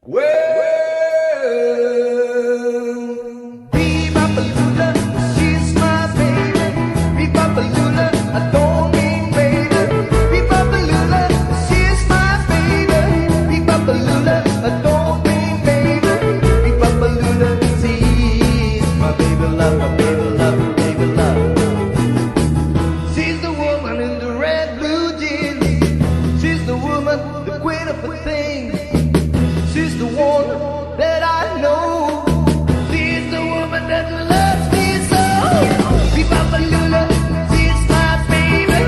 Well, Be-bop-a-lula, she's my baby. Be-bop-a-lula, I don't mean maybe. Be-bop-a-lula, she's my baby. Be-bop-a-lula, I don't mean maybe. Be-bop-a-lula, she's my baby love, my baby love, baby love. She's the woman in the red blue jeans. She's the woman, the queen of the things. She's the one that I know. She's the woman that loves me so. Be-bop-a-lula, she's my baby.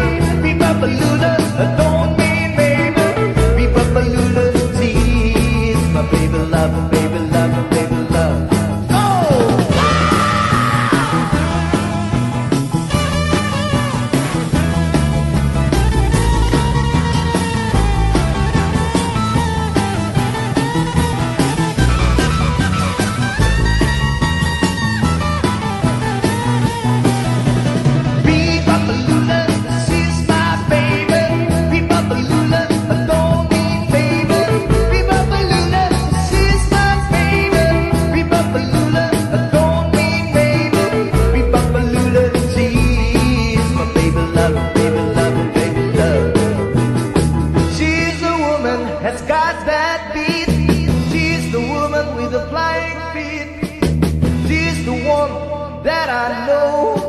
Be-bop-a-lula, I don't mean maybe. Be-bop-a-lula, she's my baby love, baby love, baby love. Oh! Be-bop-a-lula, she's my baby. Be-bop-a-lula, I don't mean maybe. Be-bop-a-lula, she's my baby. Be-bop-a-lula, I don't mean maybe. Be-bop-a-lula, she's my baby love, baby love, baby love. She's the woman has got that beat. She's the woman with the flying feet. She's the one that I know.